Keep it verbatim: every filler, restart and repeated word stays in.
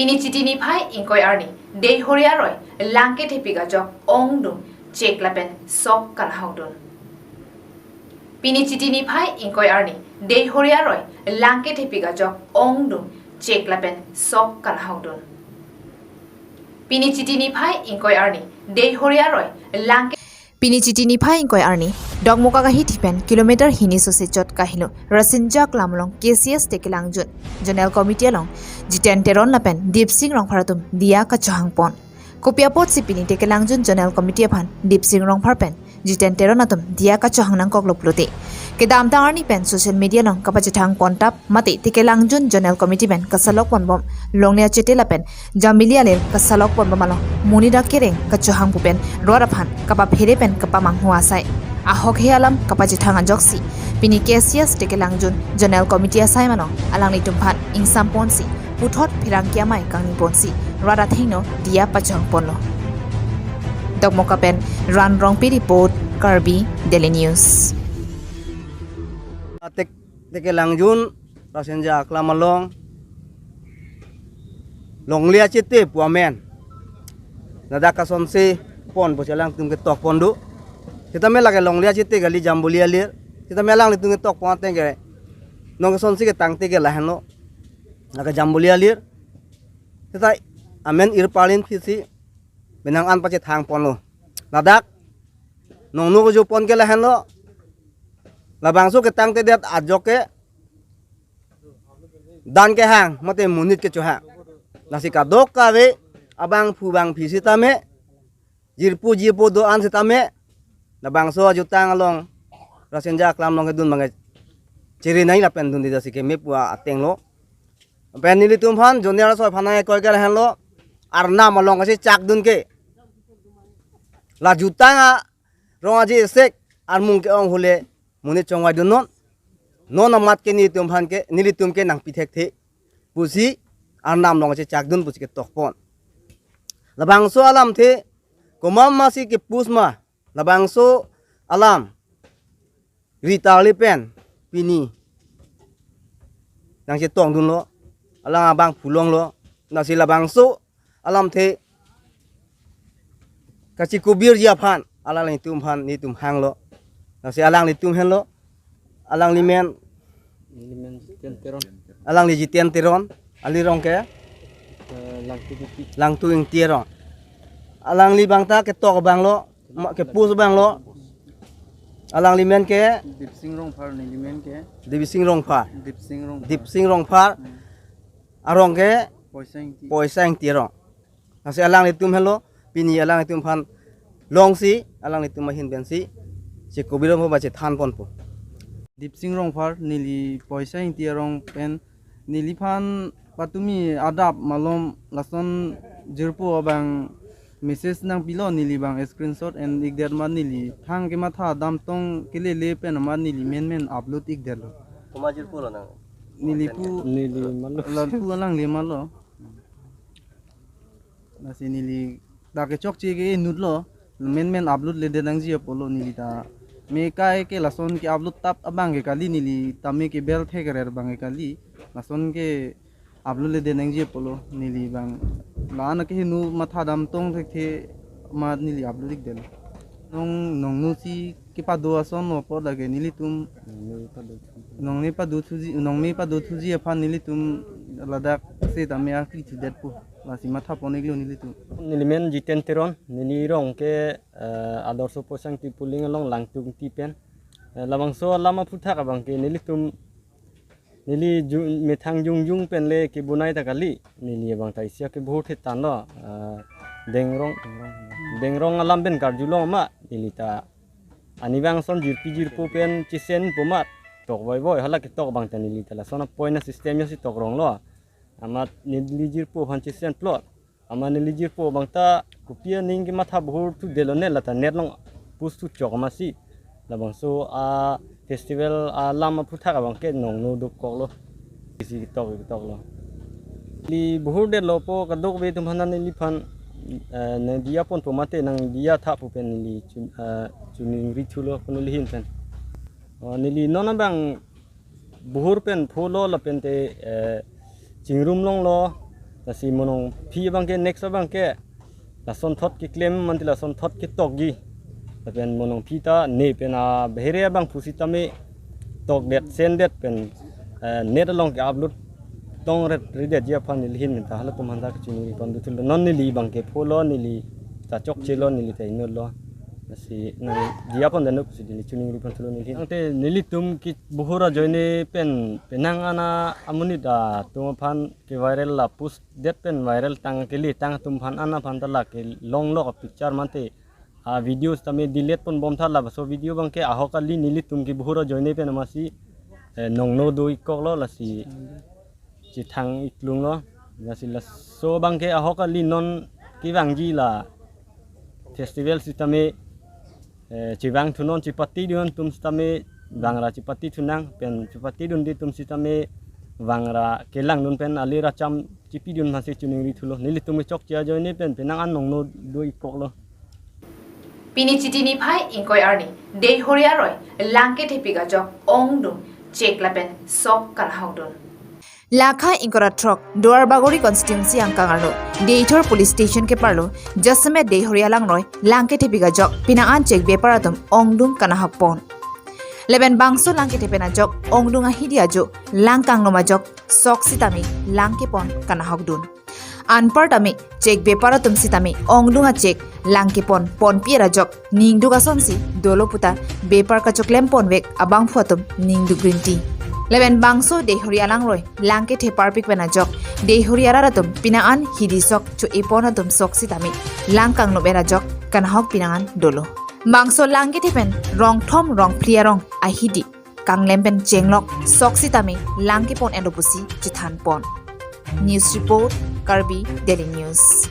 Pini Chiti niphai ingkoi arni Deihori aroi lang kethepik ajok ongdung chek lapen sok kanghokdun. Pini Chiti niphai ingkoi arni Deihori aroi lang kethepik ajok ongdung chek lapen sok kanghokdun. Pini Chiti niphai ingkoi arni Deihori aroi lang ke- Pini Chiti niphai ingkoi arni Dokmoka kahithi pen kilometer hini sose chot kahelo Rasinja Aklam along K C S Tekelangjun Zonal Committee along Jiten Teron lapen Dipsing Rongphar atum diya kachohangpon. Kopi apotsi pini Tekelangjun Zonal Committee aphan Dipsing Rongphar pen Jiten Teron atum diya kachohang nangkoklo pulote, kedamtang arni pen social media along kapachethang pontap mate Tekelangjun Zonal Committee pen kasalok ponbom longle achete lapen Jambili alir kasalok ponbom along monit akereng kachohang pu pen rat aphan kapaphere pen kapamanghu asai ahokhe alam kapachethang ajoksi pini K C S Tekelangjun Zonal Committee asai mano alanglitum aphan ingsamponsi puthot pherangke amei kangniponsi rat athengno diya pachongponlo. Dokmoka pen Ran Rongpi report, Karbi Daily News. Atek Tekelangjun Rasinja Aklam along longle achete pu amen. Ladak kasonsi pon pusi alangtum ketok pon do. Sitame lake longle achete kali, Jambili alir. Sitame alanglitum ketok pon ateng ke nong kasonsi ketangte ke lahenlo. Lake Jambili alir. Sita amen irpalin phisi benang an pachethang ponlo. Ladak nongno kejopon ke lahenlo. Labangso ketangtedet ajok ke dan kehang mate monit kechohang. Lasi kadokave abangphu bangphi sitame, jirpo jirpo do-an sitame, labangso ajutang along Rasinja Aklam along kedun abangke chere nai lapen dunde jasi keme pu atenglo. Pen nelitum aphan Zonal asoi aphan nangkoi ke lahenlo, Arnam along kachechakdun ke la jutang arong aje esek armung ke-ong hule monit chongvaidunnon. Non amat ke nelitum aphan ke, nelitum ke nangpi thekthe pusi Arnam along kachechakdun pusi ketok pon. Labangso alamthe komat masi kepus ma, labangso alam ritarli pen pini nangchetongdunlo, alang abangphu longlo. Lasi labangso alamthe kachikubirji aphan alanglitum aphan nelitum hanglo. Lasi alanglitum henlo, alangli men, Neli men Jiten Teron. Alangli Jiten Teron, alirong ke Eh, Langtu Ingti. Langtu Ingti arong. Alangli abangta ketok abanglo, ma, kepus abanglo. Alangli men ke Dipsing Rongphar, neli men ke Dipsing Rongphar. Dipsing Rongphar. Dipsing Rongphar. Hmm. Arong ke Poisa Ingti. Poisa Ingti arong. Lasi alanglitum henlo, pini alanglitum aphan longsi, alanglitum ahin pensi chikubir pon ba chethan ponpo. Dipsing Rongphar, neli Poisa Ingti arong pen, neliphan patumi adap malom lason jirpo abang message nangpilo, neli abang screenshot en-ikdet amat neli thang kematha damtong kelele pen amat neli menmen upload-ikdetlo. Komat jirpo lo nang? Neli pu, Neli malo. Lapu alangli malo. Lasi neli ta kechokche ke-enutlo, menmen upload-ledet nangji apotlo neli ta. Me kai ke lason ke-upload tap abangke kali, neli tame ke bel thek rer abangke kali. Lason ke-upload-ledet nangji apotlo neli abang. La-an akeheno matha damtong thekthe amat neli upload-ikdetlo. Nong, nongnosi kepado asonlo apot lake nelitum. Nongme pado thuji. Nongme pado thuji, nongme pado thuji aphan nelitum ladak setame akrithu detpo. Lasi matha pon-iklo nelitum. Neli men Jiten Teron, neli rong ke, eh, Adorsho Poisa Ingti polling along Langtu Ingti pen. Eh, labangso alam aphuthak abangke nelitum, neli ju-, methang jongjung pen le kebonai ta kali. Neli abangta isi akebhur thetanlo, ah, dengrong, dengrong alam pen karjulong amat, neli ta ani abang ason jirpi jirpo pen chesen pu amat tok voivoi, hala ketok abangta neli ta lason apoint a-system jongsi tokronglo. Amat neli jirpo aphan chesenplot. Amat neli jirpo abangta kopi aning kematha bhur thudetlo ne, lata net along post thuchok amatsi. Labangso a-festival alam aphuthak abangke nongno dokoklo. Isi ketok ketoklo. Neli bhurdetlo pu kadokave atum aphan neliphan, eh, nangdiya ponpo mate nangdiya tha pu pen neli chun-, eh, choningrithulo pu neli ahin pen. Oh, neli non abang bhur pen pholo lapente, eh, chingrum longlo, Lasi monongphi abangke, next abangke lasonthot keklem mati, lasonthot ketokji. Lapen monongphi ta ne pen abehere abang pusitame tokdet sendet pen, eh, net along ke-upload tongret ridetji aphan neli ahin ta halatum aphanta kachiningri pon dothulo. Non neli abangke pholo, neli ta chokchelo, neli ta inutlo. Lasi nangji aphan dano pusi neli chiningri pon thulo neli ahin. Tangte nelitum ke buhur ajoine pen penang an amonit atum aphan ke-viral la post det pen viral tang kele tang atum aphan, an aphan ta la kelonglok a-picture mate a-video sitame delete ponbom tha. Laso video abangke ahok kali, nelitum ke buhur ajoine pen amatsi, eh, nongno do-ikkoklo, lasi chethang iklunglo. Lasi laso abangke ahok kali, non kevangji la festival sitame, eh, chevangthunon, chepatidun atum sitame vangra chepatithunang, pen chepatidunde atum sitame vangra kelangdun pen alir acham chepidun amatsi chiningri thulo. Nelitum ke chokche ajoine pen penang an nongno do-ikkoklo. Pini Chiti niphai ingkoi arni Deihori aroi lang kethepik ajok ongdung, chek lapen sok kanahokdun. Lakha ingkoi ra throk Duarbagori constituency angkang arlo Deithor police station keparlo jasemet Deihori alangroi lang kethepik ajok penang an chek bepar atum ongdung kanahokpon. Lapen bangso lang kethe pen ajok ongdung ahidi ajo lang kangnom ajok sok sitame lang kepon kanahokdun. Anparta me chek bepar atum sitame ongdung achek lang kepon ponpi ra ajok ningduk asonsi dolo puta bepar kachoklem ponvek abangphu atum ningduk rinti. Lapen bangso Deihori alangroi lang kethe parpik pen ajok Deihori arat atum penang an hidi sok cho-epon atum sok sitame lang kangnom-er ajok kanahok penang an dolo. Bangso lang kethe pen rong thom rong phli arong ahidi kanglem pen chenglok sok sitame lang kepon-etlo pusi chethanpon. News report, Karbi Daily News.